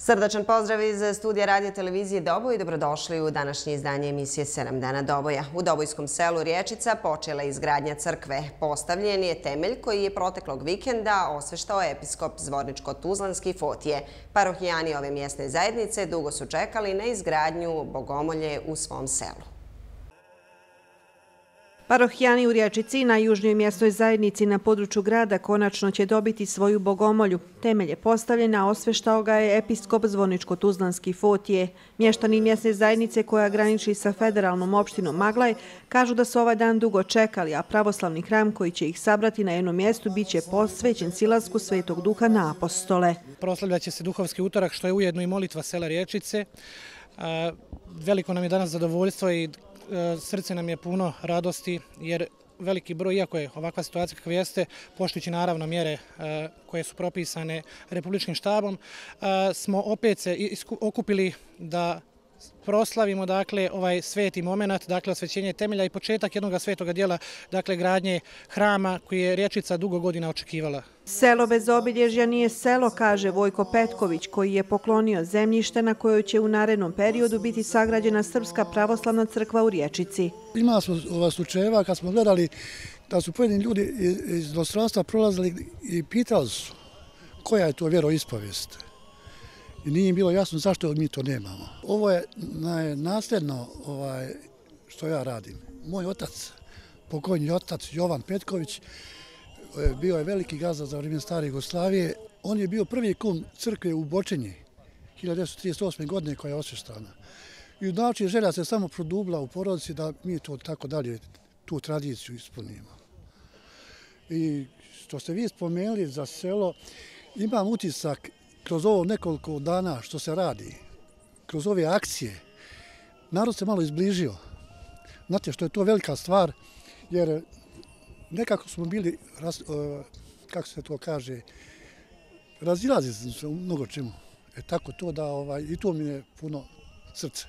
Srdačan pozdrav iz studija Radio televizije Doboj i dobrodošli u današnje izdanje emisije 7 dana Doboja. U Dobojskom selu Rječica počela je izgradnja crkve. Postavljen je temelj koji je proteklog vikenda osveštao episkop Zvorničko-Tuzlanski Fotije. Parohijani ove mjesne zajednice dugo su čekali na izgradnju bogomolje u svom selu. Parohijani u Rječici na južnjoj mjesnoj zajednici na području grada konačno će dobiti svoju bogomolju. Temelj je postavljen, a osveštao ga je episkop Zvorničko-Tuzlanski Fotije. Mještani mjesne zajednice koja graniči sa federalnom opštinom Maglaj kažu da su ovaj dan dugo čekali, a pravoslavni hram koji će ih sabrati na jednom mjestu biće posvećen silasku Svetog Duha na apostole. Proslavljat će se duhovski utorak, što je ujedno i molitva sela Rječice. Veliko nam je danas zadovoljstvo i srce nam je puno radosti jer veliki broj, iako je ovakva situacija kakva jeste, poštujući naravno mjere koje su propisane Republičkim štabom, smo opet se okupili da proslavimo ovaj sveti moment, osvećenje temelja i početak jednog svetoga dijela, gradnje hrama koji je Rječica dugo godina očekivala. Selo bez obilježja nije selo, kaže Vojko Petković, koji je poklonio zemljište na kojoj će u narednom periodu biti sagrađena Srpska pravoslavna crkva u Rječici. Ima smo slučajeva kad smo gledali da su pojedini ljudi iz inostranstva prolazili i pitali su koja je to vjeroispovijest. I nije im bilo jasno zašto mi to nemamo. Ovo je nasljedno što ja radim. Moj otac, pokojni otac Jovan Petković, bio je veliki gazda za vrijeme stare Jugoslavije. On je bio prvi kum crkve u Bočenji 1938. godine koja je osveštana. I znači želja se samo produbila u porodici da mi to tako dalje, tu tradiciju ispunimo. I što ste vi spomenuli za selo, imam utisak kroz ovo nekoliko dana što se radi, kroz ove akcije, narod se malo izbližio. Znate što je to velika stvar, jer nekako smo bili, kako se to kaže, razilazili se u mnogo čemu. Tako to da, i to mi je puno srce.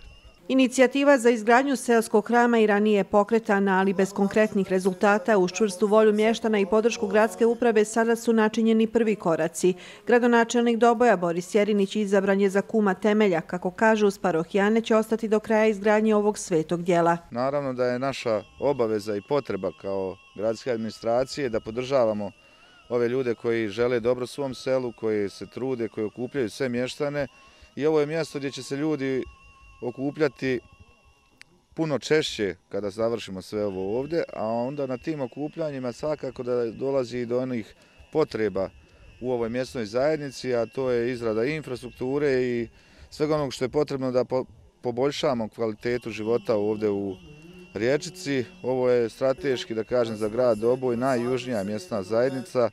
Inicijativa za izgradnju seoskog hrama i ranije je pokretana, ali bez konkretnih rezultata. Uz čvrstu volju mještana i podršku gradske uprave sada su načinjeni prvi koraci. Gradonačelnik Doboja Boris Jerinić izabran je za kuma temelja. Kako kaže, uz parohijane će ostati do kraja izgradnje ovog svetog dijela. Naravno da je naša obaveza i potreba kao gradske administracije da podržavamo ove ljude koji žele dobro svom selu, koji se trude, koji okupljaju sve mještane. I ovo je mjesto gdje će se ljudi okupljati puno češće kada završimo sve ovo ovdje, a onda na tim okupljanjima svakako da dolazi do onih potreba u ovoj mjesnoj zajednici, a to je izrada infrastrukture i svega onog što je potrebno da poboljšamo kvalitetu života ovdje u Rječici. Ovo je strateški, da kažem, za grad Doboj najjužnija mjesna zajednica,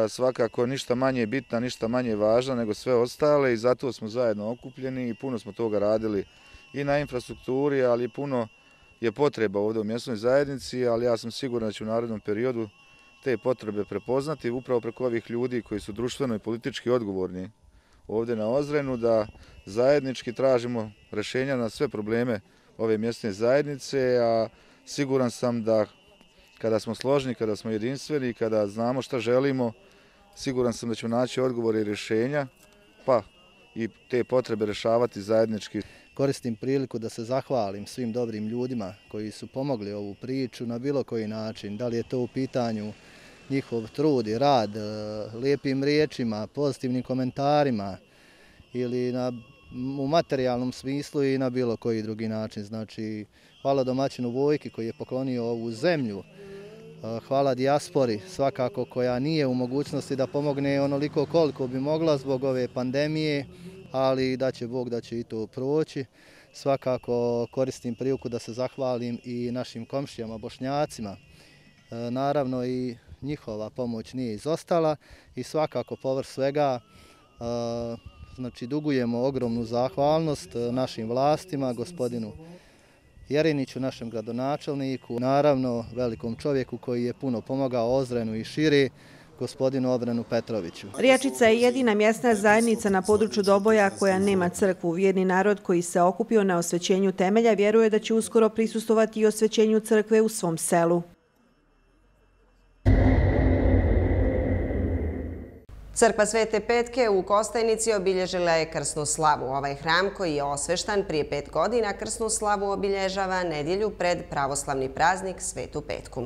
svakako ništa manje bitna, ništa manje važna nego sve ostale i zato smo zajedno okupljeni i puno smo toga radili i na infrastrukturi, ali puno je potreba ovdje u mjesnoj zajednici, ali ja sam siguran da će u narednom periodu te potrebe prepoznati upravo preko ovih ljudi koji su društveno i politički odgovorni ovdje na Ozrenu, da zajednički tražimo rješenja na sve probleme ove mjesne zajednice, a siguran sam da kada smo složni, kada smo jedinstveni, kada znamo šta želimo, siguran sam da ćemo naći odgovore i rješenja, pa i te potrebe rješavati zajednički. Koristim priliku da se zahvalim svim dobrim ljudima koji su pomogli ovu priču na bilo koji način. Da li je to u pitanju njihov trud i rad, lijepim riječima, pozitivnim komentarima ili u materijalnom smislu i na bilo koji drugi način. Znači, hvala domaćinu Vojki koji je poklonio ovu zemlju. Hvala dijaspori svakako koja nije u mogućnosti da pomogne onoliko koliko bi mogla zbog ove pandemije, ali da će Bog da će i to proći. Svakako koristim priliku da se zahvalim i našim komšijama Bošnjacima. Naravno i njihova pomoć nije izostala i svakako povrh svega znači dugujemo ogromnu zahvalnost našim vlastima, gospodinu Jeriniću, našem gradonačelniku, naravno velikom čovjeku koji je puno pomogao Ozrenu i širi, gospodinu Obrenu Petroviću. Rječica je jedina mjesna zajednica na području Doboja koja nema crkvu. Vjerni narod koji se okupio na osvećenju temelja vjeruje da će uskoro prisustvovati i osvećenju crkve u svom selu. Crkva Svete Petke u Kostajnici obilježila je krsnu slavu. Ovaj hram koji je osveštan prije 5 godina krsnu slavu obilježava nedjelju pred pravoslavni praznik Svetu Petku.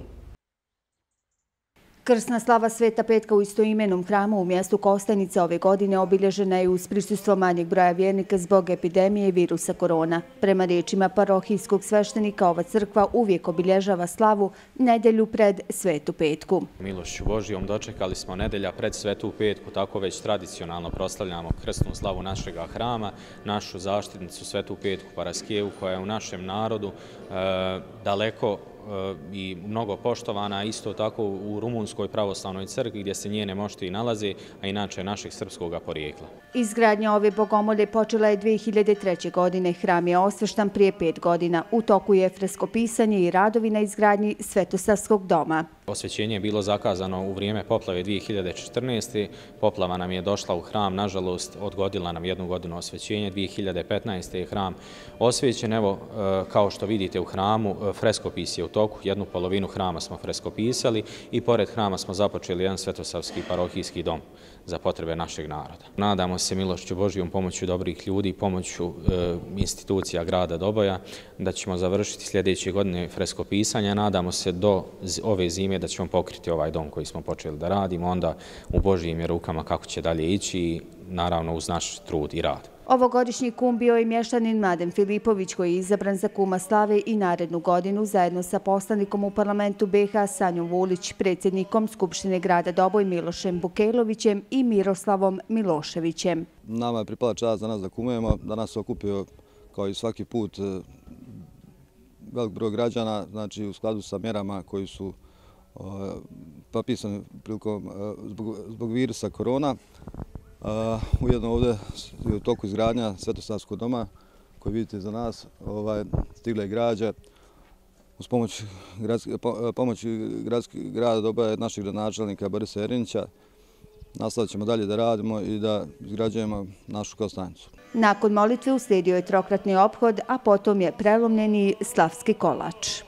Krsna slava Sveta Petka u istoimenom hramu u mjestu Kostajnica ove godine obilježena je uz prisustvo manjeg broja vjernika zbog epidemije virusa korona. Prema riječima parohijskog sveštenika, ova crkva uvijek obilježava slavu nedjelju pred Svetu Petku. Milošću Božijom dočekali smo nedelja pred Svetu Petku, tako već tradicionalno proslavljamo krsnu slavu našeg hrama, našu zaštitnicu Svetu Petku Paraskevu, koja je u našem narodu daleko i mnogo poštovana, isto tako u Rumunskoj pravoslavnoj crkvi gdje se njene mošti i nalaze, a inače našeg srpskog porijekla. Izgradnja ove bogomolje počela je 2003. godine. Hram je osveštan prije 5 godina. U toku je freskopisanje i radovi na izgradnji Svetosavskog doma. Osvećenje je bilo zakazano u vrijeme poplave 2014. Poplava nam je došla u hram, nažalost odgodila nam 1 godinu osvećenje. 2015. je hram osvećen. Evo, kao što vidite u hramu, freskopis je u toku. 1/2 hrama smo freskopisali i pored hrama smo započeli jedan svetosavski parohijski dom za potrebe našeg naroda. Nadamo se milošću Božijom, pomoću dobrih ljudi, pomoću institucija grada Doboja, da ćemo završiti sljedeće godine freskopisanja. Nadamo se do ove zime da ćemo pokriti ovaj dom koji smo počeli da radimo, onda u Božijim je rukama kako će dalje ići i naravno uz naš trud i rad. Ovogodišnji kum bio je mještanin Mladen Filipović koji je izabran za kuma slave i narednu godinu zajedno sa poslanikom u parlamentu BiH Sanjom Vulić, predsjednikom Skupštine grada Doboj Milošem Bukejlovićem i Miroslavom Miloševićem. Nama je pripala čast da nas da kumujemo, da nas okupio kao i svaki put velik broj građana, znači u skladu sa mjerama koji su propisane zbog virusa korona. Ujedno ovdje je u toku izgradnja Svetosavskog doma koji vidite za nas, stigle građe. Uz pomoć grada Doboja našeg gradonačelnika Borisa Jerinića nastavit ćemo dalje da radimo i da izgrađujemo našu Kostajnicu. Nakon molitve uslijedio je trokratni ophod, a potom je prelomljeni slavski kolač.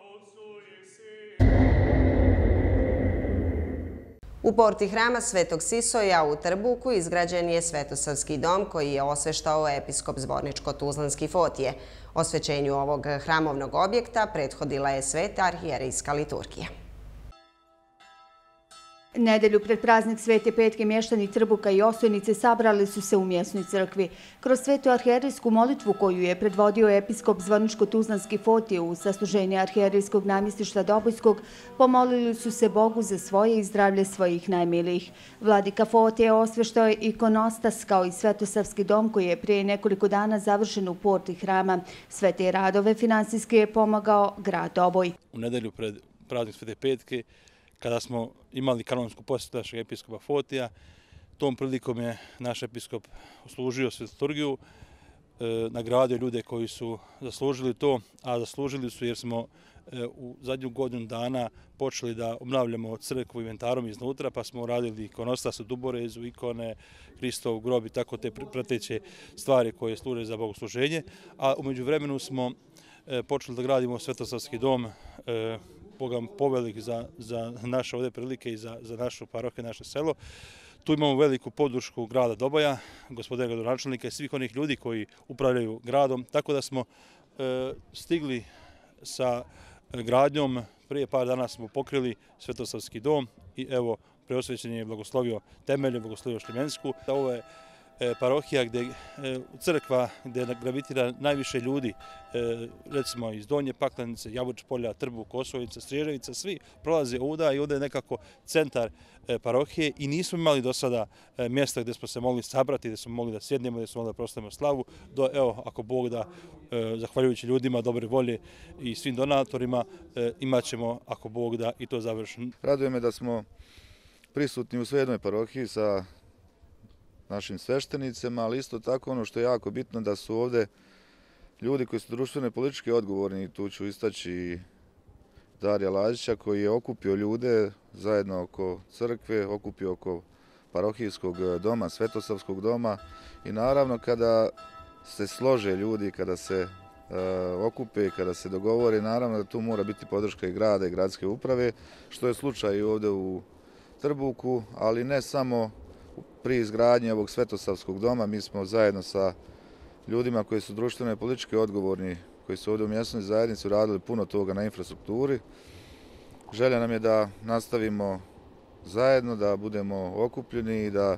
U porti hrama Svetog Sisoja u Trbuku izgrađen je Svetosavski dom koji je osveštao episkop Zvorničko-Tuzlanski Fotije. Osvećenju ovog hramovnog objekta prethodila je sveta arhijerejska liturgija. Nedelju pred praznik Svete Petke mještani Trbuka i Osojnice sabrali su se u mjesnoj crkvi. Kroz svetu arhijerejsku molitvu koju je predvodio episkop Zvorničko-Tuzlanski Fotije u sasluženje arhijerejskog namjestištva Dobojskog, pomolili su se Bogu za svoje i zdravlje svojih najmilijih. Vladika Fotije osveštao je ikonostas kao i Svetosavski dom koji je prije nekoliko dana završen u porti hrama. Sve te radove finansijski je pomagao grad Doboj. U nedelju pred praznik Svete Petke, kada smo imali kanonsku posjetu našeg episkopa Fotija, tom prilikom je naš episkop uslužio liturgiju, nagradio ljude koji su zaslužili to, a zaslužili su jer smo u zadnju godinu dana počeli da obnavljamo crkvu inventarom iznutra, pa smo radili ikonostas u Duborezu, ikone, Hristov grob i tako te prateće stvari koje služe za bogosluženje, a umeđu vremenu smo počeli da gradimo Svetosavski dom, povelik za naše ovdje prilike i za našu parohiju, naše selo. Tu imamo veliku podršku grada Doboja, gospodina gradonačelnika i svih onih ljudi koji upravljaju gradom, tako da smo stigli sa gradnjom. Prije par dana smo pokrili Svetosavski dom i evo, preosvećen je blagoslovio temelje, blagoslovio Šlimensku. Ovo je parohija gdje crkva gdje gravitira najviše ljudi, recimo iz Donje Paklenice, Jabuč polja, Trbuk, Osojnica, Striježevica, svi prolaze ovdje i ovdje je nekako centar parohije i nismo imali do sada mjesta gdje smo se mogli sabrati, gdje smo mogli da sjednemo, gdje smo mogli da proslavimo slavu. Evo, ako Bog da, zahvaljujući ljudima, dobre volje i svim donatorima, imat ćemo, ako Bog da, i to završeno. Raduje me da smo prisutni u svejednoj parohiji sa našim sveštenicima, ali isto tako ono što je jako bitno da su ovdje ljudi koji su društveno i politički odgovorni. Tu ću istaći Darija Lazića koji je okupio ljude zajedno oko crkve, okupio oko parohijskog doma, Svetosavskog doma i naravno kada se slože ljudi, kada se okupe, kada se dogovore, naravno da tu mora biti podrška i grada i gradske uprave, što je slučaj i ovdje u Trbuku, ali ne samo pri izgradnji ovog Svetosavskog doma mi smo zajedno sa ljudima koji su društveno i politički odgovorni, koji su ovdje u mjesnoj zajednici uradili puno toga na infrastrukturi. Želja nam je da nastavimo zajedno, da budemo okupljeni i da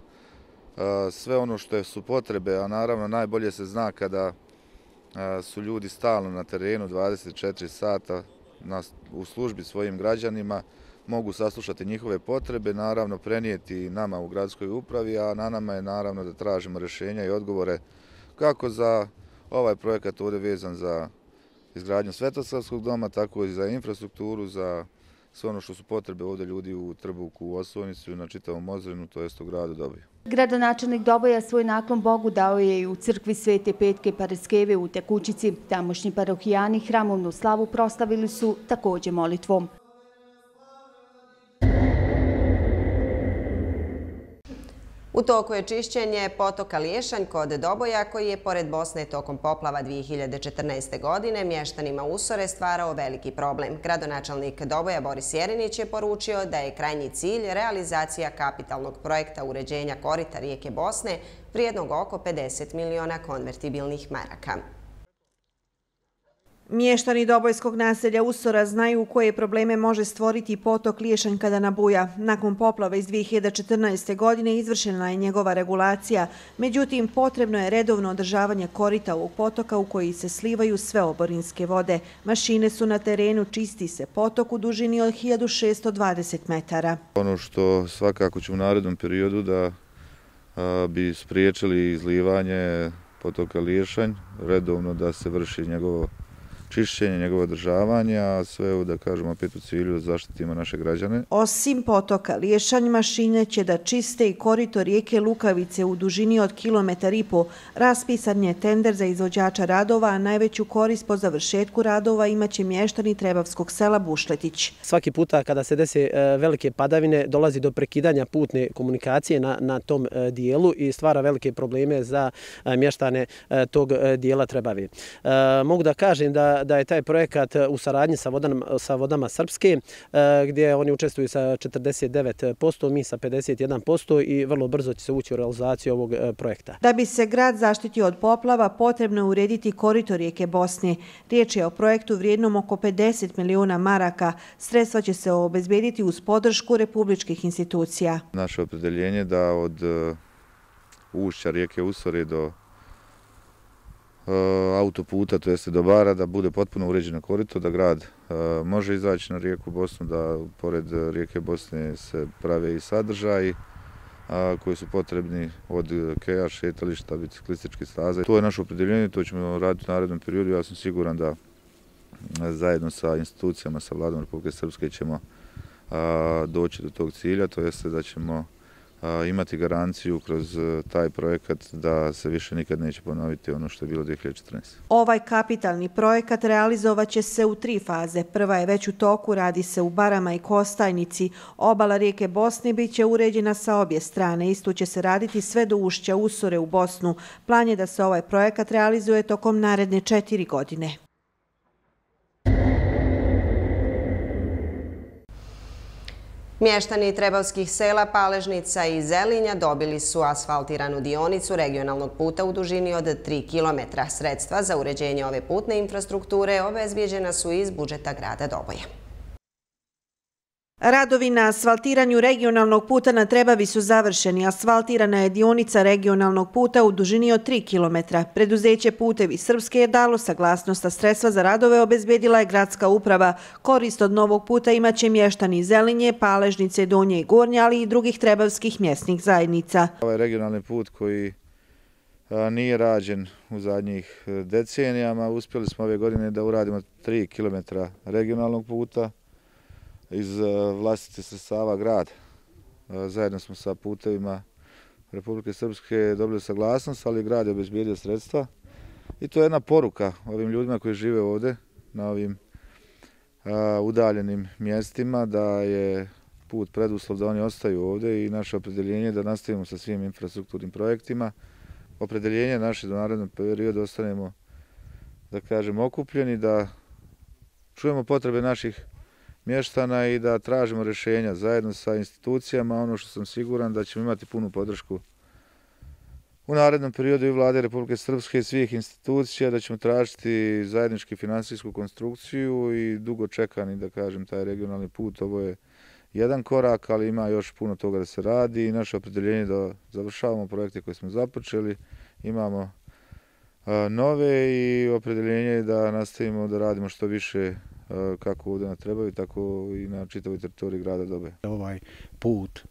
sve ono što su potrebe, a naravno najbolje se zna kada su ljudi stalno na terenu 24 sata u službi svojim građanima, mogu saslušati njihove potrebe, naravno prenijeti nama u gradskoj upravi, a na nama je naravno da tražimo rješenja i odgovore kako za ovaj projekat ovdje vezan za izgradnju Svetosavskog doma, tako i za infrastrukturu, za sve ono što su potrebe ovdje ljudi u Trbuku, u Osojnici i na čitavom Ozrinu, to jest u gradu Doboj. Gradonačelnik Doboja svoj naklon Bogu dao je i u crkvi Svete Petke Pareskeve u Tekućici. Tamošnji parohijani hramovnu slavu proslavili su također molitvom. U toku je čišćenje potoka Liješanj kod Doboja koji je pored Bosne tokom poplava 2014. godine mještanima Usore stvarao veliki problem. Gradonačelnik Doboja Boris Jerinić je poručio da je krajnji cilj realizacija kapitalnog projekta uređenja korita rijeke Bosne vrijednog oko 50 miliona konvertibilnih maraka. Mještani Dobojskog naselja Usora znaju koje probleme može stvoriti potok Liješanj kada nabuja. Nakon poplave iz 2014. godine izvršena je njegova regulacija, međutim potrebno je redovno održavanje korita ovog potoka u koji se slivaju sve oborinske vode. Mašine su na terenu, čisti se potok u dužini od 1620 metara. Ono što svakako ću u narednom periodu da bi spriječili izlivanje potoka Liješanj, redovno da se vrši njegovo čišćenje, njegovo održavanje, a sve da kažemo opet u cilju da zaštitimo naše građane. Osim potoka Liješanj, mašine će da čiste i korito rijeke Lukavice u dužini od 1,5 km. Raspisan je tender za izvođača radova, a najveću korist po završetku radova imaće mještani Trebavskog sela Bušletić. Svaki puta kada se dese velike padavine dolazi do prekidanja putne komunikacije na tom dijelu i stvara velike probleme za mještane tog dijela Trebave. Mogu da kažem da je taj projekat u saradnji sa vodama Srpske, gdje oni učestvuju sa 49%, mi sa 51% i vrlo brzo će se ući u realizaciju ovog projekta. Da bi se grad zaštitio od poplava, potrebno je urediti korito rijeke Bosne. Riječ je o projektu vrijednom oko 50 miliona maraka. Sredstva će se obezbediti uz podršku republičkih institucija. Naše opredeljenje da od ušća rijeke Usore do autoputa, to jeste do Bara, da bude potpuno uređeno korito, da grad može izaći na rijeku Bosnu, da pored rijeke Bosne se prave i sadržaji koji su potrebni od keja, šetališta, biciklističke staze. To je naše opredeljenje, to ćemo raditi u narednom periodu. Ja sam siguran da zajedno sa institucijama, sa vladom Republike Srpske ćemo doći do tog cilja, to jeste da ćemo imati garanciju kroz taj projekat da se više nikad neće ponoviti ono što je bilo 2014. Ovaj kapitalni projekat realizovat će se u 3 faze. Prva je već u toku, radi se u Barama i Kostajnici. Obala rijeke Bosne bit će uređena sa obje strane. Isto će se raditi sve do ušća Usore u Bosnu. Plan je da se ovaj projekat realizuje tokom naredne 4 godine. Mještani trebavskih sela Paležnica i Zelinja dobili su asfaltiranu dionicu regionalnog puta u dužini od 3 km. Sredstva za uređenje ove putne infrastrukture obezbijeđena su iz budžeta grada Doboja. Radovi na asfaltiranju regionalnog puta na Trebavi su završeni. Asfaltirana je dionica regionalnog puta u dužini od 3 km. Preduzeće Putevi Srpske je dalo saglasnost, a sredstva za radove obezbedila je gradska uprava. Korist od novog puta imaće mještani Zelinje, Paležnice, Donje i Gornje, ali i drugih trebavskih mjesnih zajednica. Ovaj regionalni put koji nije rađen u zadnjih decenijama, uspjeli smo ove godine da uradimo 3 km regionalnog puta iz vlastite sredstava grad. Zajedno smo sa Putevima Republike Srpske dobili saglasnost, ali grad je obezbijedio sredstva. I to je jedna poruka ovim ljudima koji žive ovdje, na ovim udaljenim mjestima, da je put preduslov da oni ostaju ovdje i naše opredeljenje da nastavimo sa svim infrastrukturnim projektima. Opredeljenje naše do narednog perioda ostanemo, da kažem, okupljeni, da čujemo potrebe naših mještana i da tražimo rješenja zajedno sa institucijama, ono što sam siguran da ćemo imati punu podršku u narednom periodu i vlade Republike Srpske i svih institucija da ćemo tražiti zajednički finansijsku konstrukciju i dugo čekani, da kažem, taj regionalni put. Ovo je jedan korak, ali ima još puno toga da se radi i naše opredeljenje je da završavamo projekte koje smo započeli. Imamo nove i opredeljenje je da nastavimo da radimo što više kako ovdje na Trebaju, tako i na čitavoj teritoriji grada Doboja. Ovaj put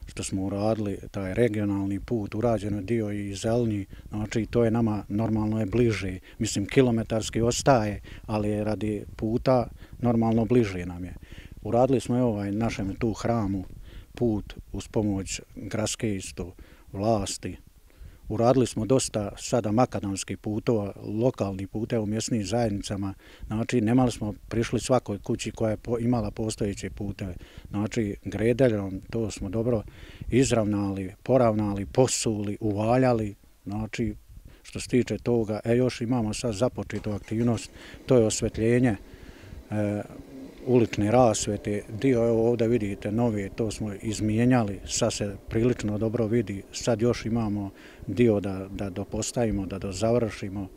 što smo uradili, taj regionalni put, urađeno dio i zeleni, znači to je nama normalno je bliže. Mislim, kilometarski ostaje, ali je radi puta normalno bliže nam je. Uradili smo ovaj našem tu hramu put uz pomoć gradske isto vlasti. Uradili smo dosta sada makadamskih putova, lokalnih puteva u mjesnim zajednicama. Znači, nemali smo, prišli svakoj kući koja je imala postojeće puteve. Znači, gredeljom to smo dobro izravnali, poravnali, posuli, uvaljali. Znači, što se tiče toga, još imamo sad započetu aktivnost, to je osvetljenje ulične rasvete, dio evo ovdje vidite nove, to smo izmijenjali, sad se prilično dobro vidi, sad još imamo dio da dopostavimo, da dozavršimo,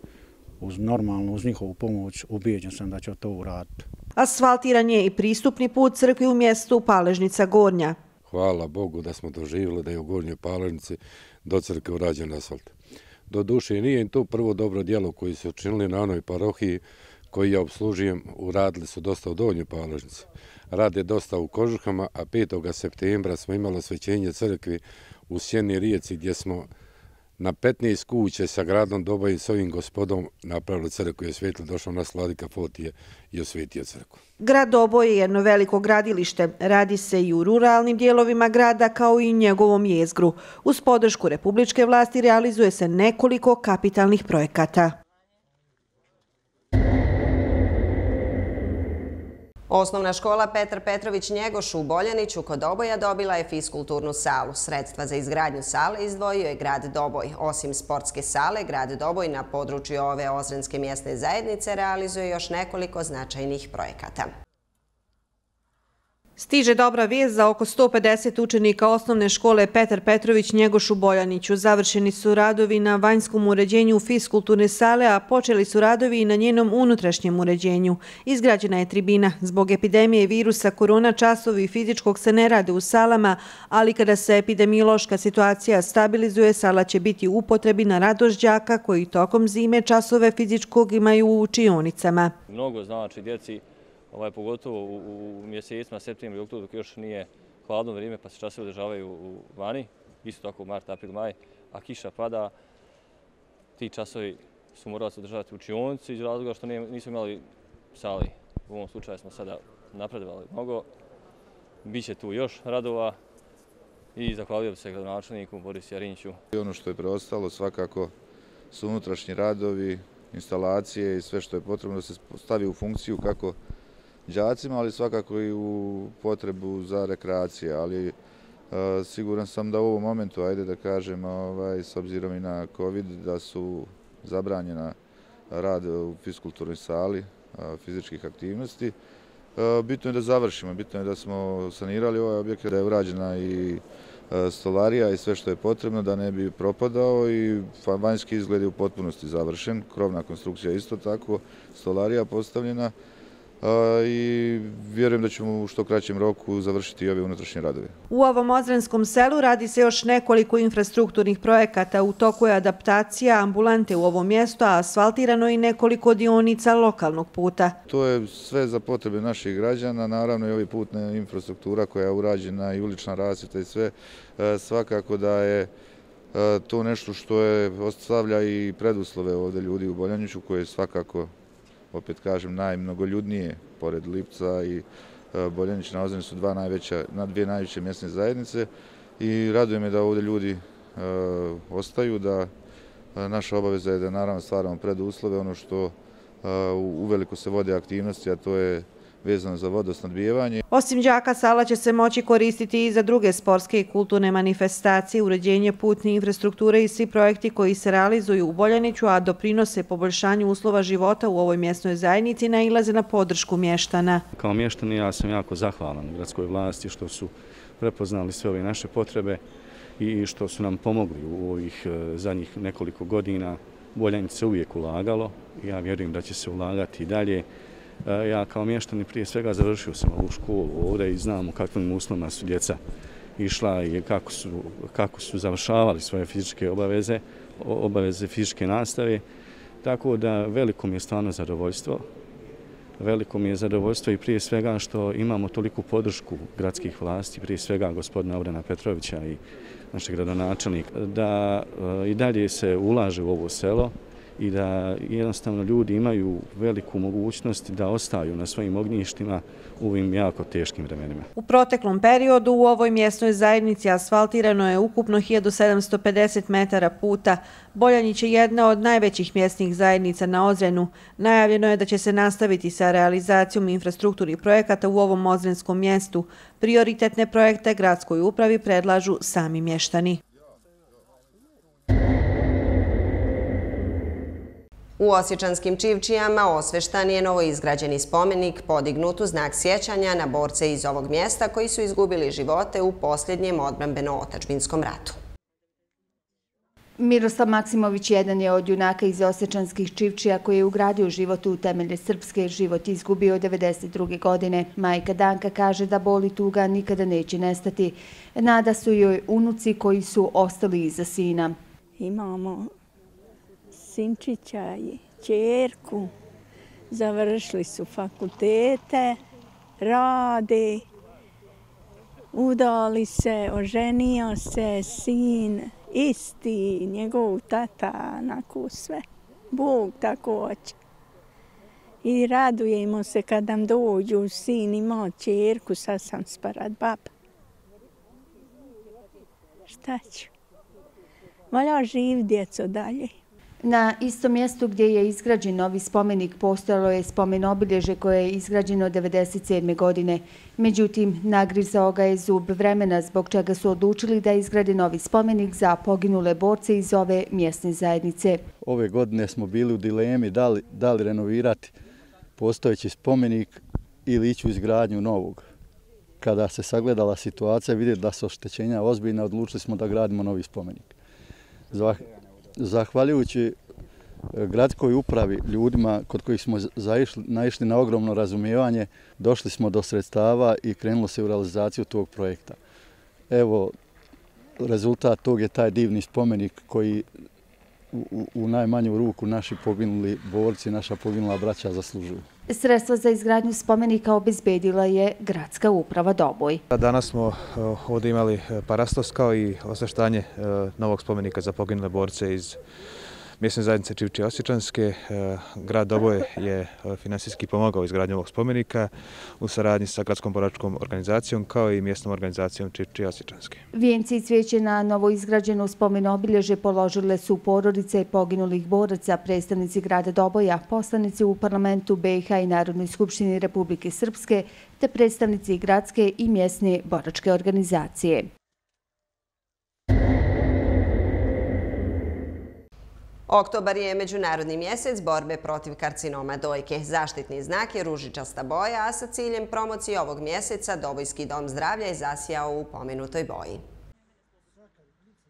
uz njihovu pomoć ubijeđen sam da će to uraditi. Asfaltiran je i pristupni put crkvi u mjestu Paležnica Gornja. Hvala Bogu da smo doživjeli da je u Gornjoj Paležnici do crkve urađen asfalt. Doduše nije to prvo dobro djelo koji su učinili na onoj parohiji koji ja obslužujem, uradili su dosta u Donjoj Paležnici. Rade dosta u Kožuhama, a 5. septembra smo imali osvećenje crkvi u Sjeni rijeci gdje smo na 15 kuće sa gradom Doboja i s ovim gospodom napravili crkvu i osvijetili. Došao nas vladika Fotije i osvijetio crkvu. Grad Doboj je jedno veliko gradilište. Radi se i u ruralnim dijelovima grada kao i njegovom jezgru. Uz podršku republičke vlasti realizuje se nekoliko kapitalnih projekata. Osnovna škola Petar Petrović Njegoš u Boljaniću kod Doboja dobila je fiskulturnu salu. Sredstva za izgradnju sale izdvojio je grad Doboj. Osim sportske sale, grad Doboj na području ove Ozrenske mjesne zajednice realizuje još nekoliko značajnih projekata. Stiže dobra vijest za oko 150 učenika osnovne škole Petar Petrović Njegoš u Boljaniću. Završeni su radovi na vanjskom uređenju fiskulturne sale, a počeli su radovi i na njenom unutrašnjem uređenju. Izgrađena je tribina. Zbog epidemije virusa korona časovi fizičkog se ne rade u salama, ali kada se epidemiološka situacija stabilizuje, sala će biti u upotrebi na radost đaka koji tokom zime časove fizičkog imaju u učionicama. Mnogo znači djeci, pogotovo u mjesecima septembra i oktobru dok još nije hladno vrijeme pa se časovi održavaju vani, isto tako mart, april, maj, a kiša pada, ti časovi su morali se održavati u učionici iz razloga što nismo imali sali. U ovom slučaju smo sada napredovali mnogo, bit će tu još radova i zahvalio bi se gradonačelniku Borisu Jarinjiću. Ono što je preostalo svakako su unutrašnji radovi, instalacije i sve što je potrebno da se stavi u funkciju kako đacima, ali svakako i u potrebu za rekreacije, ali siguran sam da u ovom momentu, ajde da kažem, s obzirom i na COVID, da su zabranjena rad u fiskulturnoj sali, fizičkih aktivnosti. Bitno je da završimo, bitno je da smo sanirali ovaj objekat, da je urađena i stolarija i sve što je potrebno da ne bi propadao i vanjski izgled je u potpunosti završen, krovna konstrukcija isto tako, stolarija postavljena i vjerujem da ćemo u što kraćem roku završiti i ove unutrašnje radove. U ovom Ozrenskom selu radi se još nekoliko infrastrukturnih projekata. U toku je adaptacija ambulante u ovom mjestu, a asfaltirano i nekoliko dionica lokalnog puta. To je sve za potrebe naših građana, naravno i ovi putna infrastruktura koja je urađena i ulična rasvjeta i sve, svakako da je to nešto što ostavlja i preduslove ovdje ljudi u Boljaniću koje svakako, opet kažem, najmnogoljudnije, pored Lipca i Boljanić na Ozrenu su dvije najveće mjesne zajednice i raduje me da ovdje ljudi ostaju, da naša obaveza je da naravno stvaramo preduslove, ono što uveliko se vode aktivnosti, a to je vezano za vodosnabdijevanje. Osim đaka, sala će se moći koristiti i za druge sportske i kulturne manifestacije, uređenje putne infrastrukture i svi projekti koji se realizuju u Boljaniću, a doprinose poboljšanju uslova života u ovoj mjesnoj zajednici, nailaze na podršku mještana. Kao mještani ja sam jako zahvalan gradskoj vlasti što su prepoznali sve ove naše potrebe i što su nam pomogli u ovih zadnjih nekoliko godina. Boljanić se uvijek ulagalo, ja vjerujem da će se ulagati i dalje. Ja kao mještanin prije svega završio sam ovu školu ovdje i znam u kakvim uslovima su djeca išla i kako su završavali svoje fizičke obaveze fizičke nastave. Tako da veliko mi je stvarno zadovoljstvo. Veliko mi je zadovoljstvo i prije svega što imamo toliku podršku gradskih vlasti, prije svega gospodina Obrana Petrovića i našeg gradonačelnika, da i dalje se ulaže u ovo selo i da jednostavno ljudi imaju veliku mogućnost da ostaju na svojim ognjištima u ovim jako teškim vremenima. U proteklom periodu u ovoj mjesnoj zajednici asfaltirano je ukupno 1750 metara puta. Boljanić je jedna od najvećih mjesnih zajednica na Ozrenu. Najavljeno je da će se nastaviti sa realizacijom infrastrukturnih projekata u ovom ozrenskom mjestu. Prioritetne projekte gradskoj upravi predlažu sami mještani. U Osječanskim Čivčijama osveštan je novoizgrađeni spomenik podignut u znak sjećanja na borce iz ovog mjesta koji su izgubili živote u posljednjem odbrambeno-otadžbinskom ratu. Miroslav Maksimović jedan je od junaka iz Osječanskih Čivčija koji je ugradio život u temelje srpske. Život izgubio 1992. godine. Majka Danka kaže da bol i tuga nikada neće nestati. Nada su joj unuci koji su ostali iza sina. Imamo sinčića i ćerku, završili su fakultete, rade, udali se, oženio se, sin isti, njegov tata, onako sve. Bog tako hoće. I radujemo se kad nam dođu, sin imao ćerku, sad sam sparat baba. Šta ću? Valja živ djeco dalje. Na istom mjestu gdje je izgrađen novi spomenik postojalo je spomen obilježe koje je izgrađeno 1997. godine. Međutim, nagrizao ga je zub vremena zbog čega su odlučili da izgrade novi spomenik za poginule borce iz ove mjesne zajednice. Ove godine smo bili u dilemi da li renovirati postojeći spomenik ili ići u izgradnju novog. Kada se sagledala situacija, vidjeti da su oštećenja ozbiljna, odlučili smo da gradimo novi spomenik. Zahvaljujući gradskoj upravi, ljudima kod kojih smo naišli na ogromno razumijevanje, došli smo do sredstava i krenulo se u realizaciju tog projekta. Evo, rezultat tog je taj divni spomenik koji u najmanju ruku naši poginuli borci, naša poginula braća zaslužuju. Sredstva za izgradnju spomenika obezbedila je gradska uprava Doboj. Danas smo ovdje imali parastos kao i osveštanje novog spomenika za poginule borce iz mjesne zajednice Čivčije Osječanske. Grad Doboj je finansijski pomogao izgradnju ovog spomenika u saradnji sa gradskom boračkom organizacijom kao i mjesnom organizacijom Čivčije Osječanske. Vijenci i cvijeće na novoizgrađeno spomen obilježe položile su porodice poginulih boraca, predstavnici grada Doboja, poslanici u parlamentu BiH i Narodnoj skupštini Republike Srpske, te predstavnici gradske i mjesne boračke organizacije. Oktobar je međunarodni mjesec borbe protiv karcinoma dojke. Zaštitni znak je ružičasta boja, a sa ciljem promocije ovog mjeseca Dobojski dom zdravlja je zasijao u pomenutoj boji.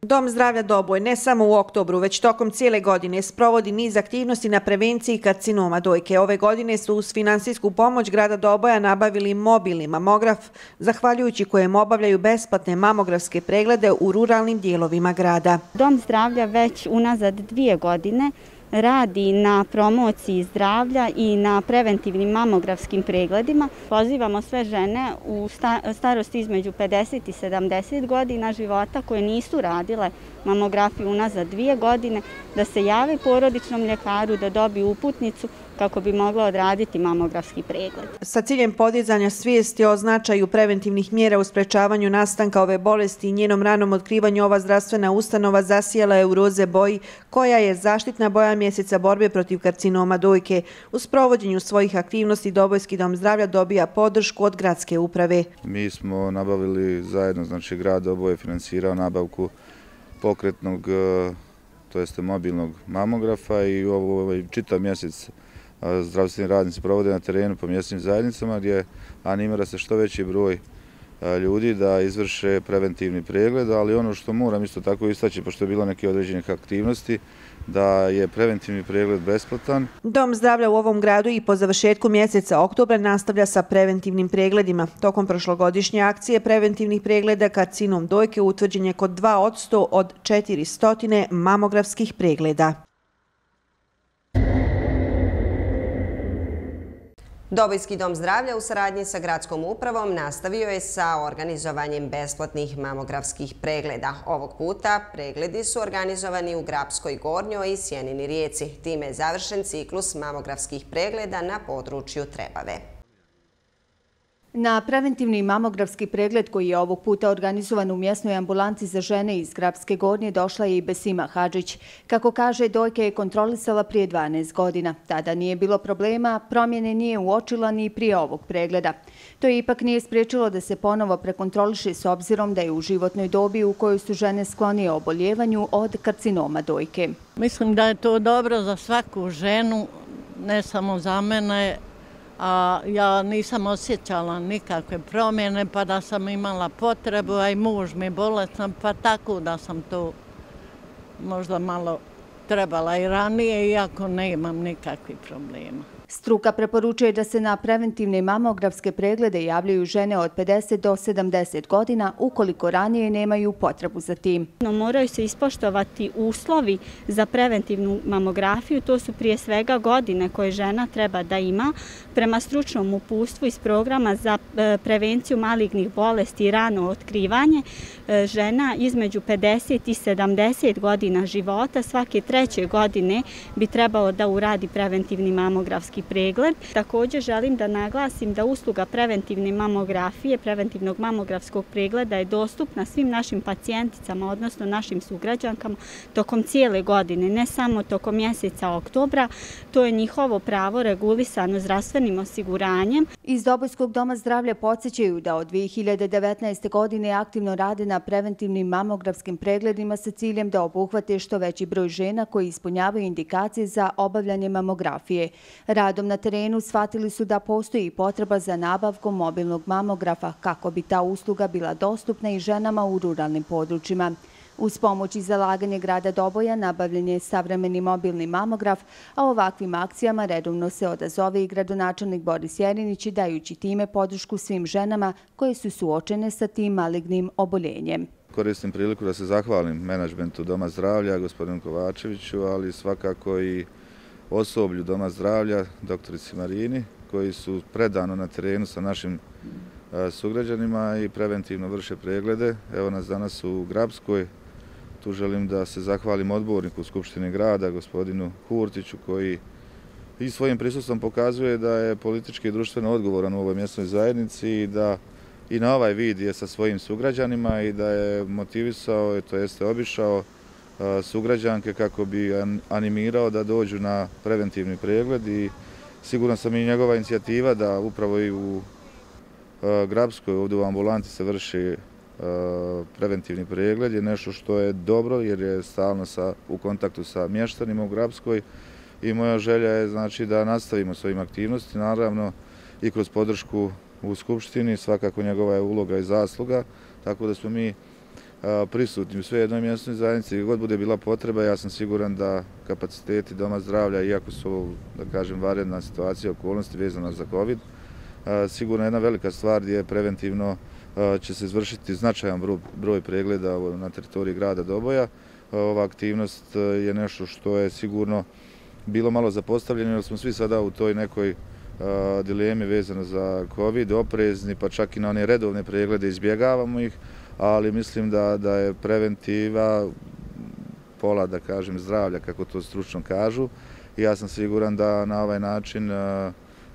Dom zdravlja Doboj ne samo u oktobru, već tokom cijele godine sprovodi niz aktivnosti na prevenciji karcinoma dojke. Ove godine su uz finansijsku pomoć grada Doboja nabavili mobilni mamograf, zahvaljujući kojem obavljaju besplatne mamografske preglede u ruralnim dijelovima grada. Dom zdravlja već unazad 2 godine radi na promociji zdravlja i na preventivnim mamografskim pregledima. Pozivamo sve žene u starosti između 50 i 70 godina života koje nisu radile mamografiju unazad 2 godine da se jave porodičnom ljekaru da dobiju uputnicu kako bi mogla odraditi mamografski pregled. Sa ciljem podizanja svijesti o značaju preventivnih mjera u sprečavanju nastanka ove bolesti i njenom ranom otkrivanju, ova zdravstvena ustanova zasijala je u roze boji, koja je zaštitna boja mjeseca borbe protiv karcinoma dojke. U sprovođenju svojih aktivnosti Dobojski dom zdravlja dobija podršku od gradske uprave. Mi smo nabavili zajedno, znači grad Doboj je finansirao nabavku pokretnog, to jeste mobilnog mamografa i ovaj čitav mjesec zdravstveni radnici provode na terenu po mjesnim zajednicama gdje animira se što veći broj ljudi da izvrše preventivni pregled, ali ono što moram isto tako istaći, pošto je bilo neke određenih aktivnosti, da je preventivni pregled besplatan. Dom zdravlja u ovom gradu i po završetku mjeseca oktobra nastavlja sa preventivnim pregledima. Tokom prošlogodišnje akcije preventivnih pregleda karcinom dojke utvrđen je kod 2% od 400 mamografskih pregleda. Dobojski dom zdravlja u saradnji sa gradskom upravom nastavio je sa organizovanjem besplatnih mamografskih pregleda. Ovog puta pregledi su organizovani u Grabskoj Gornjoj i Sjenini Rijeci. Time je završen ciklus mamografskih pregleda na području Trebave. Na preventivni mamografski pregled koji je ovog puta organizovan u mjesnoj ambulanti za žene iz Grabske Gornje došla je i Besima Hadžić. Kako kaže, dojke je kontrolisala prije 12 godina. Tada nije bilo problema, promjene nije uočila ni prije ovog pregleda. To je ipak nije spriječilo da se ponovo prekontroliše s obzirom da je u životnoj dobi u kojoj su žene sklonije oboljevanju od karcinoma dojke. Mislim da je to dobro za svaku ženu, ne samo za mene, a ja nisam osjećala nikakve promjene, pa da sam imala potrebu, a i muž mi bolestan, pa tako da sam to možda malo trebala i ranije, iako ne imam nikakvih problema. Struka preporučuje da se na preventivne mamografske preglede javljaju žene od 50 do 70 godina ukoliko ranije nemaju potrebu za tim. Moraju se ispoštovati uslovi za preventivnu mamografiju, to su prije svega godine koje žena treba da ima. Prema stručnom uputstvu iz programa za prevenciju malignih bolesti i rano otkrivanje, žena između 50 i 70 godina života svake 3. godine bi trebalo da uradi preventivni mamografski pregled. Također želim da naglasim da usluga preventivne mamografije, preventivnog mamografskog pregleda je dostupna svim našim pacijenticama, odnosno našim sugrađankama tokom cijele godine, ne samo tokom mjeseca oktobra. To je njihovo pravo regulisano zdravstvenim osiguranjem. Iz Dobojskog doma zdravlja podsjećaju da od 2019. godine aktivno rade na preventivnim mamografskim pregledima sa ciljem da obuhvate što veći broj žena koji ispunjavaju indikacije za obavljanje mamografije. Radom na terenu shvatili su da postoji potreba za nabavkom mobilnog mamografa kako bi ta usluga bila dostupna i ženama u ruralnim područjima. Uz pomoć i zalaganje grada Doboja nabavljen je savremeni mobilni mamograf, a ovakvim akcijama redovno se odazove i gradonačelnik Boris Jerinić, dajući time podršku svim ženama koje su suočene sa tim malignim oboljenjem. Koristim priliku da se zahvalim menadžmentu Doma zdravlja, gospodinu Kovačeviću, ali svakako i osoblju Doma zdravlja, doktorici Marini, koji su predano na terenu sa našim sugrađanima i preventivno vrše preglede. Evo nas danas u Grabskoj. Tu želim da se zahvalim odborniku Skupštine grada, gospodinu Kurtiću, koji i svojim prisustvom pokazuje da je politički i društveno odgovoran u ovoj mjesnoj zajednici i da i na ovaj vid je sa svojim sugrađanima i da je motivisao, to jeste obišao sugrađanke kako bi animirao da dođu na preventivni pregled i siguran sam i njegova inicijativa da upravo i u Grabskoj, ovdje u ambulanti se vrši preventivni pregled je nešto što je dobro jer je stalno u kontaktu sa mještanima u Grabskoj i moja želja je znači da nastavimo s ovim aktivnosti, naravno i kroz podršku u Skupštini, svakako njegova je uloga i zasluga, tako da smo mi prisutni u sve jednoj mjesnoj zajednici, gdje god bude bila potreba, ja sam siguran da kapaciteti Doma zdravlja, iako su, da kažem, vanredna situacija, okolnosti vezana za COVID, sigurno jedna velika stvar gdje preventivno će se izvršiti značajan broj pregleda na teritoriji grada Doboja. Ova aktivnost je nešto što je sigurno bilo malo zapostavljeno, jer smo svi sada u toj nekoj dilemi vezano za COVID, oprezni, pa čak i na one redovne preglede izbjegavamo ih, ali mislim da je preventiva pola, da kažem, zdravlja, kako to stručno kažu. I ja sam siguran da na ovaj način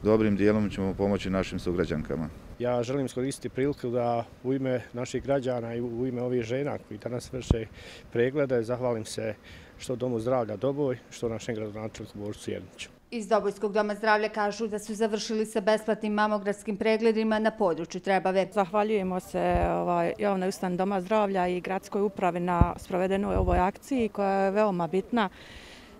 dobrim dijelom ćemo pomoći našim sugrađankama. Ja želim iskoristiti priliku da u ime naših građana i u ime ovih žena koji danas vrše preglede zahvalim se što Domu zdravlja Doboj, što našem gradonačelniku Borisu Jeriniću. Iz Dobojskog doma zdravlja kažu da su završili sa besplatnim mamografskim pregledima na području Trebave. Zahvaljujemo se javnoj ustanovi Doma zdravlja i gradskoj upravi na sprovedenoj ovoj akciji koja je veoma bitna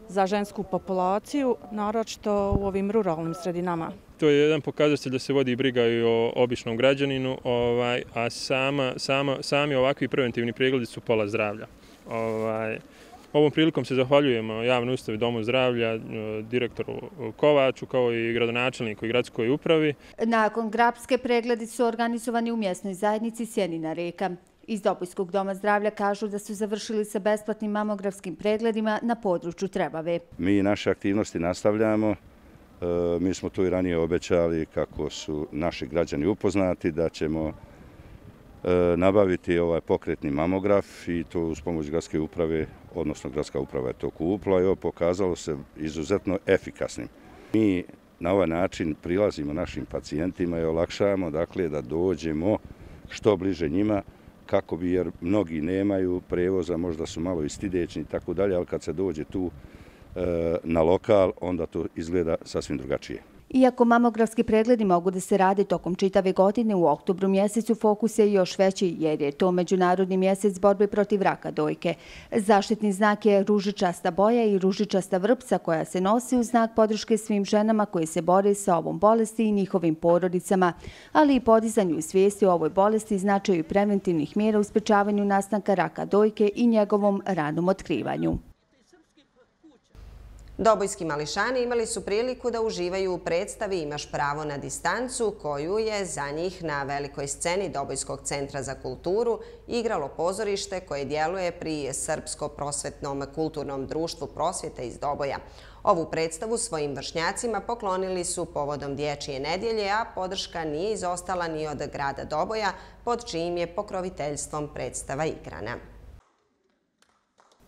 za žensku populaciju, naročito u ovim ruralnim sredinama. To je jedan pokazatelj da se vodi briga i o običnom građaninu, a sami ovakvi preventivni pregledi su pola zdravlja. Ovom prilikom se zahvaljujemo javnoj ustanovi Domu zdravlja, direktoru Kovaču kao i gradonačelniku i gradskoj upravi. Nakon grapske pregledi su organizovani u mjesnoj zajednici Sjenina Reka. Iz Dobojskog doma zdravlja kažu da su završili sa besplatnim mamografskim pregledima na području Trebave. Mi naše aktivnosti nastavljamo. Mi smo tu i ranije obećali kako su naši građani upoznati da ćemo nabaviti ovaj pokretni mamograf i to uz pomoć gradske uprave, odnosno gradska uprava je to kupila i ovo pokazalo se izuzetno efikasnim. Mi na ovaj način prilazimo našim pacijentima i olakšavamo dakle da dođemo što bliže njima kako bi, jer mnogi nemaju prevoza, možda su malo i stidećni i tako dalje, ali kad se dođe tu na lokal, onda to izgleda sasvim drugačije. Iako mamografski pregledi mogu da se rade tokom čitave godine, u oktobru mjesecu fokus je još veći jer je to Međunarodni mjesec borbe protiv raka dojke. Zaštitni znak je ružičasta boja i ružičasta vrpca koja se nosi u znak podrške svim ženama koje se bore sa ovom bolesti i njihovim porodicama, ali i podizanju svijesti o ovoj bolesti i značaju preventivnih mjera u sprečavanju nastanka raka dojke i njegovom ranom otkrivanju. Dobojski mališani imali su priliku da uživaju u predstavi Imaš pravo na distancu, koju je za njih na velikoj sceni Dobojskog centra za kulturu igralo pozorište koje djeluje pri Srpsko-prosvetnom kulturnom društvu prosvjeta iz Doboja. Ovu predstavu svojim vršnjacima poklonili su povodom Dječje nedjelje, a podrška nije izostala ni od grada Doboja, pod čijim je pokroviteljstvom predstava igrana.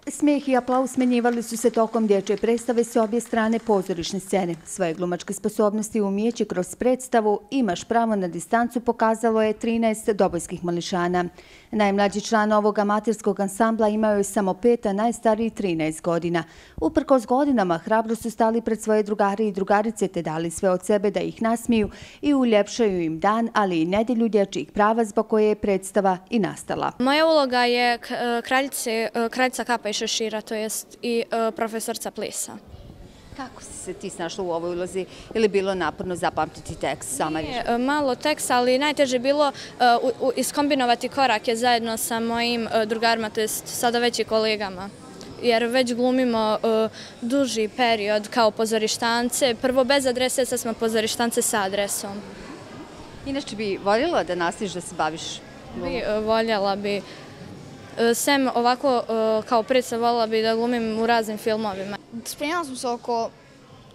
Smijeh i aplauz smenjivali su se tokom dječje predstave s obje strane pozorišne scene. Svoje glumačke sposobnosti i umijeće kroz predstavu Imaš pravo na distancu pokazalo je 13 dobojskih mališana. Najmlađi član ovog amaterskog ansambla imao je samo 5, a najstariji 13 godina. Uprkos godinama hrabro su stali pred svoje drugari i drugarice te dali sve od sebe da ih nasmiju i uljepšaju im dan, ali i nedjelju dječjih prava zbog koje je predstava i nastala. Moja uloga je kraljica Kapa i Šešira, to jest i profesorca plesa. Kako si se ti snašla u ovoj ulozi? Ili bilo naporno zapamtiti tekst sama riječ? Malo tekst, ali najteže je bilo iskombinovati korake zajedno sa mojim drugarima, to jest sada već i kolegama. Jer već glumimo duži period kao pozorištance. Prvo bez adrese, sad smo pozorištance sa adresom. Inače bi voljela da nastaviš da se baviš? Voljela bi. Sem ovako kao predstav voljela bi da glumim u raznim filmovima. Spremala smo se oko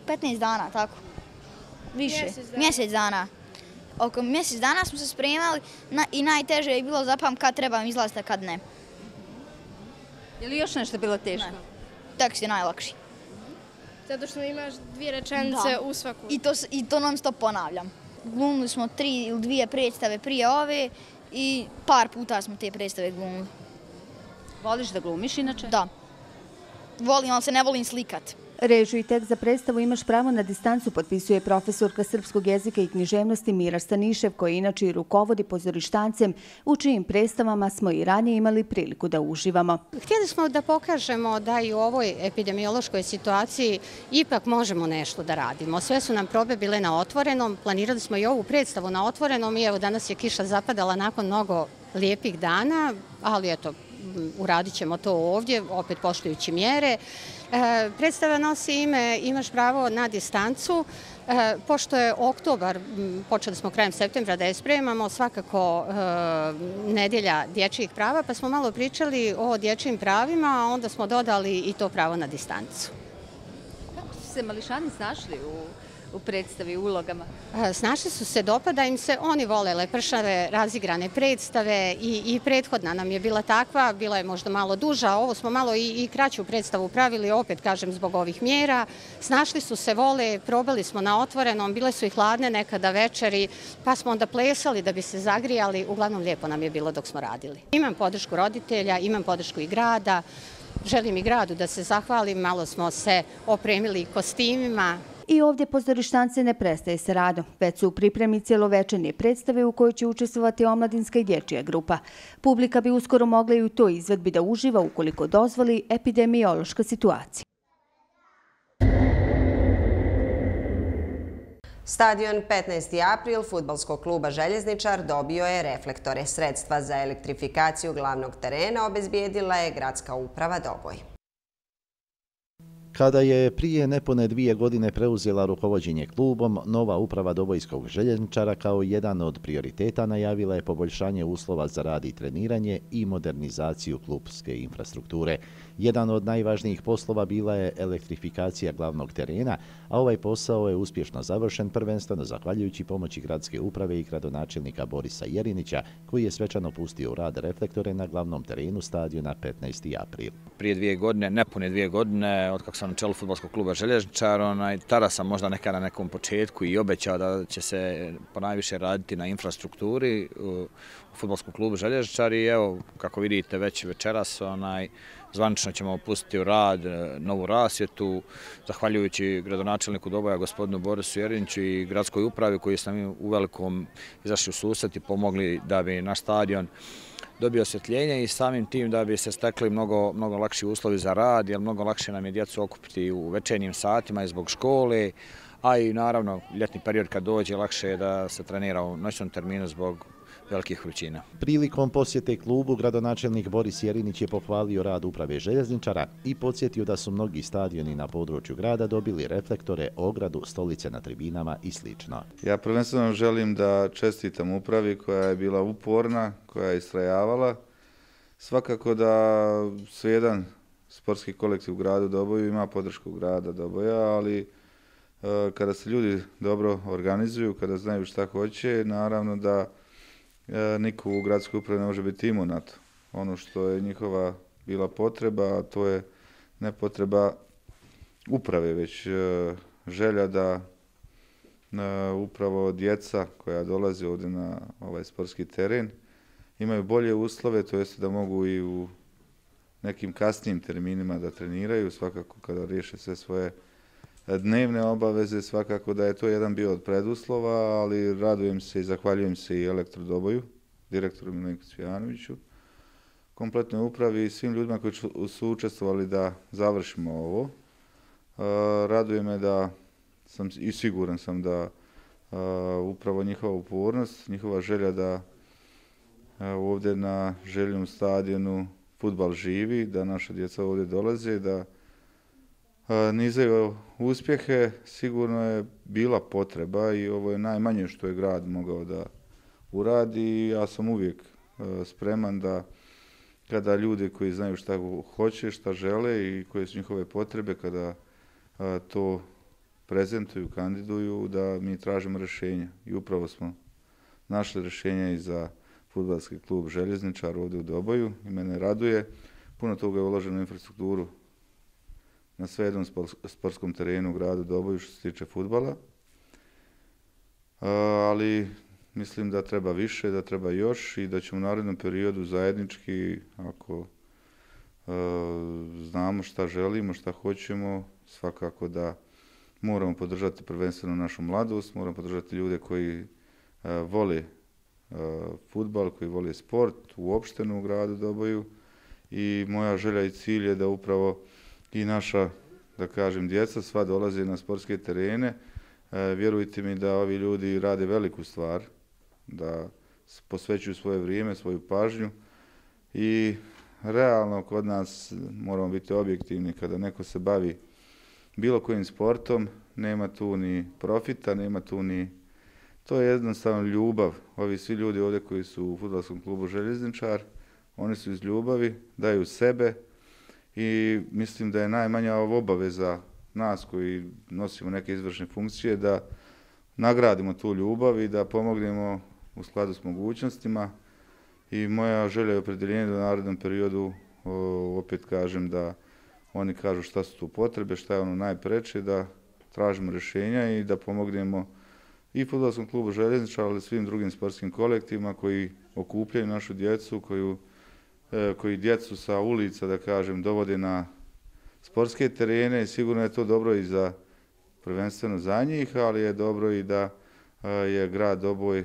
15 dana, tako? Više. Mjesec dana. Oko mjesec dana smo se spremali i najteže je bilo zapam kad trebam izlaziti, a kad ne. Je li još nešto bilo teško? Tekst je najlakši. Zato što imaš 2 rečenice u svaku. I to non stop ponavljam. Glumili smo 3 ili 2 predstave prije ove i par puta smo te predstave glumili. Voliš da glumiš inače? Da. Volim, ali se ne volim slikat. Režiju i tekst za predstavu Imaš pravo na distancu potpisuje profesorka srpskog jezika i književnosti Mira Stanišev, koji inače i rukovodi pozorištancem, u čijim predstavama smo i ranije imali priliku da uživamo. Htjeli smo da pokažemo da i u ovoj epidemiološkoj situaciji ipak možemo nešto da radimo. Sve su nam probe bile na otvorenom, planirali smo i ovu predstavu na otvorenom i evo danas je kiša zapadala nakon mnogo lijepih dana, ali eto, uradit ćemo to ovdje, opet poštujući mjere. Predstava nosi ime Imaš pravo na distancu. Pošto je oktobar, počeli smo krajem septembra da je spremamo, svakako nedjelja dječjih prava, pa smo malo pričali o dječjim pravima, a onda smo dodali i to pravo na distancu. Kako su se mališani snašli u predstavi, u ulogama? Snašli su se, dopada im se, oni vole lepršave, razigrane predstave i prethodna nam je bila takva, bila je možda malo duža, ovo smo malo i kraću predstavu pravili, opet kažem zbog ovih mjera. Snašli su se, vole, probali smo na otvorenom, bile su i hladne nekada večeri, pa smo onda plesali da bi se zagrijali, uglavnom lijepo nam je bilo dok smo radili. Imam podršku roditelja, imam podršku i grada, želim i gradu da se zahvalim, malo smo se opremili kostimima. I ovdje pozorištance ne prestaje sa radom, već su u pripremi cjelovečernje predstave u kojoj će učestvovati omladinska i dječja grupa. Publika bi uskoro mogla i u toj izvedbi da uživa ukoliko dozvoli epidemiološka situacija. Stadion 15. april fudbalskog kluba Željezničar dobio je reflektore. Sredstva za elektrifikaciju glavnog terena obezbijedila je gradska uprava Doboj. Kada je prije nepune 2 godine preuzela rukovođenje klubom, nova uprava Dobojskog Željezničara kao jedan od prioriteta najavila je poboljšanje uslova za rad i treniranje i modernizaciju klubske infrastrukture. Jedan od najvažnijih poslova bila je elektrifikacija glavnog terena, a ovaj posao je uspješno završen prvenstveno zahvaljujući pomoći gradske uprave i gradonačelnika Borisa Jerinića, koji je svečano pustio u rad reflektore na glavnom terenu stadiona 15. april. Prije 2 godine, nepune 2 godine, od kako sam na čelu fudbalskog kluba Željezničar, tada sam možda nekada na nekom početku i obećao da će se ponajviše raditi na infrastrukturi u fudbalskom klubu Željezničar i evo, kako vidite, već večeras zvanično ćemo pustiti u rad novu rasvjetu, zahvaljujući gradonačelniku Doboja, gospodinu Borisu Jeriniću i gradskoj upravi koji su nam u velikom izašli u susret i pomogli da bi naš stadion dobio osvjetljenje i samim tim da bi se stekli mnogo lakši uslovi za rad, jer mnogo lakše nam je djecu okupiti u večernjim satima i zbog škole, a i naravno ljetni period kad dođe lakše je da se trenira u noćnom terminu zbog velikih vrućina. Prilikom posjete klubu, gradonačelnik Boris Jerinić je pohvalio rad uprave Željezničara i podsjetio da su mnogi stadioni na području grada dobili reflektore, ogradu, stolice na tribinama i sl. Ja prvenstveno želim da čestitam upravi koja je bila uporna, koja je istrajavala. Svakako da svejedan sportski kolektiv u gradu Doboju ima podršku grada Doboja, ali kada se ljudi dobro organizuju, kada znaju šta hoće, naravno da niko u gradskoj upravi ne može biti imun na to. Ono što je njihova bila potreba, a to je ne potreba uprave, već želja da upravo djeca koja dolaze ovdje na ovaj sportski teren imaju bolje uslove, to jest da mogu i u nekim kasnijim terminima da treniraju, svakako kada riješe sve svoje dnevne obaveze, svakako da je to jedan bio od preduslova, ali radujem se i zahvaljujem se i Elektro Doboju, direktoru Milenku Cvijanoviću, kompletnoj upravi i svim ljudima koji su učestvovali da završimo ovo. Raduje me da sam i siguran sam da upravo njihova upornost, njihova želja da ovdje na Željnom stadionu fudbal živi, da naša djeca ovdje dolaze, da nizaju uspjehe, sigurno je bila potreba i ovo je najmanje što je grad mogao da uradi. Ja sam uvijek spreman da kada ljudi koji znaju šta hoće, šta žele i koje su njihove potrebe, kada to prezentuju, kandiduju, da mi tražimo rješenja. I upravo smo našli rješenja i za fudbalski klub Željezničar ovdje u Doboju i mene raduje. Puno toga je uloženo u infrastrukturu na svejednom sportskom terenu u gradu Doboju što se tiče fudbala, ali mislim da treba više, da treba još i da ćemo u narednom periodu zajednički, ako znamo šta želimo, šta hoćemo, svakako da moramo podržati prvenstveno našu mladost, moramo podržati ljude koji vole fudbal, koji vole sport uopšteno u gradu Doboju i moja želja i cilj je da upravo i naša, da kažem, djeca sva dolaze na sportske terene. Vjerujte mi da ovi ljudi rade veliku stvar, da posvećuju svoje vrijeme, svoju pažnju i realno kod nas moramo biti objektivni kada neko se bavi bilo kojim sportom, nema tu ni profita, nema tu ni... To je jednostavno ljubav. Ovi svi ljudi ovdje koji su u fudbalskom klubu Željezničar, oni su iz ljubavi, daju sebe, i mislim da je najmanja obaveza nas koji nosimo neke izvršne funkcije da nagradimo tu ljubav i da pomognemo u skladu s mogućnostima. I moja želja je opredjeljenje da u narednom periodu, opet kažem, da oni kažu šta su tu potrebe, šta je ono najpreče, da tražimo rješenja i da pomognemo i fudbalskom klubu Željezničar, ali i svim drugim sportskim kolektivima koji okupljaju našu djecu, koji djecu sa ulica, da kažem, dovode na sportske terene. Sigurno je to dobro i za, prvenstveno za njih, ali je dobro i da je grad Doboj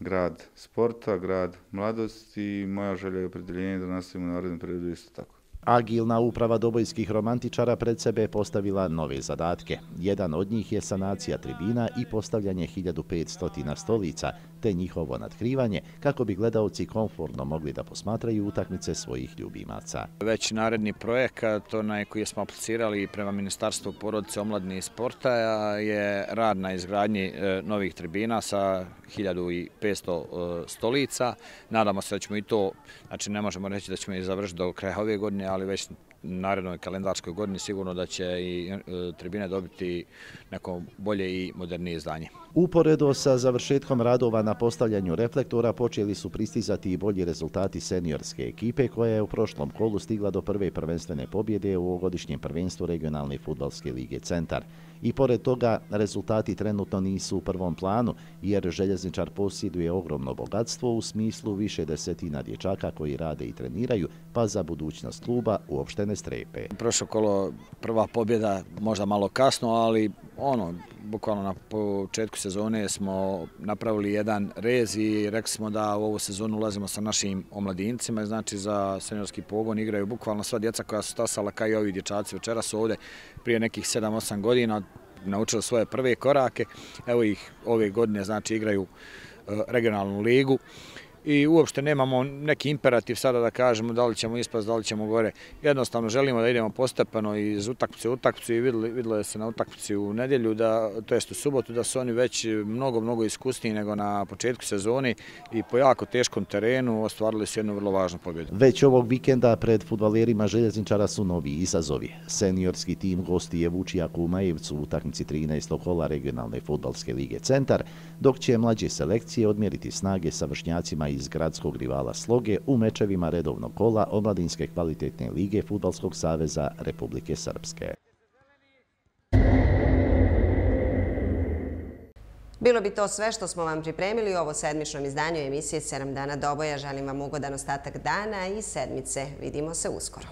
grad sporta, grad mladosti i moja želja je opredjeljenje da nastavimo u narednom periodu isto tako. Agilna uprava dobojskih romantičara pred sebe je postavila nove zadatke. Jedan od njih je sanacija tribina i postavljanje 1500 stolica, te njihovo natkrivanje kako bi gledaoci komfortno mogli da posmatraju utakmice svojih ljubimaca. Već naredni projekat, onaj koji smo aplicirali prema Ministarstvu porodice, omladine i sporta, je rad na izgradnji novih tribina sa 1500 stolica. Nadamo se da ćemo i to, znači ne možemo reći da ćemo i završiti do kraja ove godine, ali već narednoj kalendarskoj godini sigurno da će i tribine dobiti neko bolje i modernije izdanje. Uporedo sa završetkom radova na postavljanju reflektora počeli su pristizati i bolji rezultati seniorske ekipe koja je u prošlom kolu stigla do prve prvenstvene pobjede u ovogodišnjem prvenstvu regionalne fudbalske lige Centar. I pored toga rezultati trenutno nisu u prvom planu jer Željezničar posjeduje ogromno bogatstvo u smislu više desetina dječaka koji rade i treniraju, pa za budućnost kluba uopšte ne strepe. Prošlo kolo prva pobjeda možda malo kasno, ali bukvalno na početku sezone smo napravili jedan rez i rekli smo da u ovu sezonu ulazimo sa našim omladincima, znači za seniorski pogon igraju bukvalno sva djeca koja su stasala kao i ovi dječaci večeras su ovdje prije nekih 7-8 godina, naučili svoje prve korake, evo ih ove godine znači igraju regionalnu ligu. I uopšte nemamo neki imperativ sada da kažemo da li ćemo ispast, da li ćemo gore. Jednostavno želimo da idemo postepeno iz utakmice u utakmicu i vidjelo je se na utakmici u nedjelju, to jest u subotu, da su oni već mnogo iskusniji nego na početku sezone i po jako teškom terenu ostvarili su jednu vrlo važnu pobjedu. Već ovog vikenda pred fudbalerima Željezničara su novi izazovi. Seniorski tim gostuje Vučijaku u Majevcu u utakmici 13. kola regionalne fudbalske lige Centar, dok će mlađe selekcije odmjeriti snage sa vršnjacima iz gradskog rivala Sloge u mečevima redovnog kola Omladinske kvalitetne lige Fudbalskog saveza Republike Srpske. Bilo bi to sve što smo vam pripremili u ovo sedmičnom izdanju emisije 7 dana doboja. Želim vam ugodan ostatak dana i sedmice. Vidimo se uskoro.